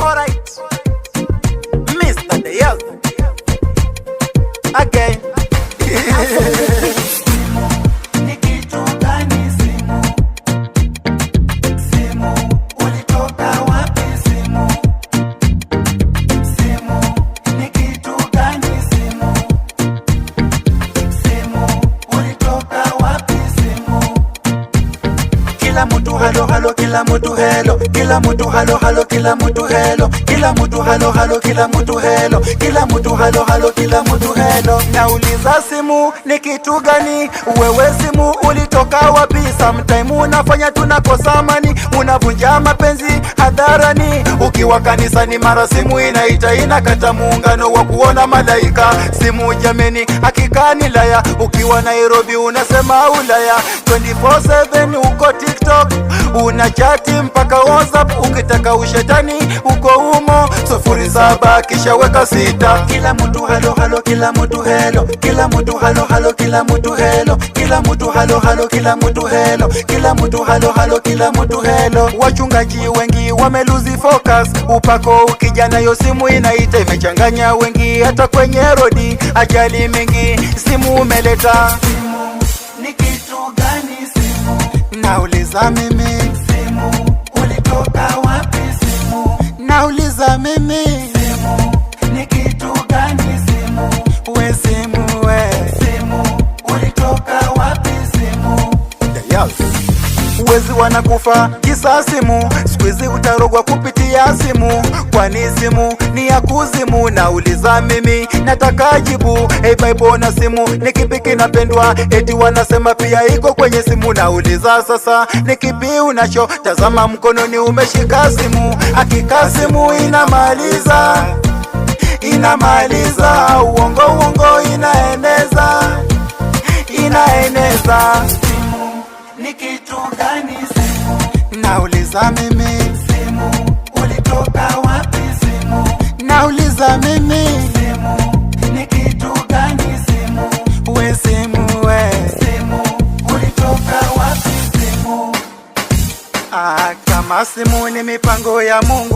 Alright. Mr. Deyaz. Again. Ni kitu gani simu? Simu, ulitoka wapi simu? Simu, ni kitu gani simu? Simu, ulitoka wapi simu? Kila mtu hello hello, kila mtu hello, kila mtu hello hello, kila mtu hello, kila mtu hello hello, kila mtu hello, kila mtu hello hello, kila mtu hello. Nauliza, simu ni kitu gani? Wewe simu, ulitoka wapi? Sometime unafanya tunakosa amani, unavunja mapenzi hadharani. Ukiwa kanisani mara simu inaita, inakata muungano wa kuona malaika. Simu jameni, hakika ni laya. Ukiwa Nairobi unasema Ulaya, 24/7 uko TikTok, una chati mpaka WhatsApp. Ukitaka ushetani uko humo, 07 kisha weka 6. Kila mtu hello hello, kila mtu hello, kila mtu hello hello, kila mtu hello, kila mtu hello hello, kila mtu hello, kila mtu hello hello, kila mtu hello. Wachungaji wengi wamelose focus, upako ukija nayo simu inaita, imechanganya wengi hata kwenye road, ajali mingi simu umeleta. Simu, ni kitu gani simu? Nauliza mimi, Simu, ulitoka wapi simu? Nauliza mimi, Simu, ni kitu gani simu? We simu we. Simu, ulitoka wapi simu? Yes. Wezi wanakufa kisa simu, siku hizi utarogwa kupitia simu, kwani simu ni ya kuzimu. Nauliza mimi, nataka jibu. Hey, Bible na simu ni kipi kinapendwa? Eti wanasema pia iko kwenye simu. Nauliza sasa, ni kipi unacho tazama mkononi? Umeshika simu, hakika simu inamaliza, inamaliza uongo, uongo inaeneza, inaeneza. Simu, ni kitu gani simu? Nauliza mimi, Simu, ulitoka wapi simu? Nauliza mimi, Simu, ni kitu gani simu? We simu we. Simu, ulitoka wapi simu? Ah, kama simu ni mipango ya Mungu.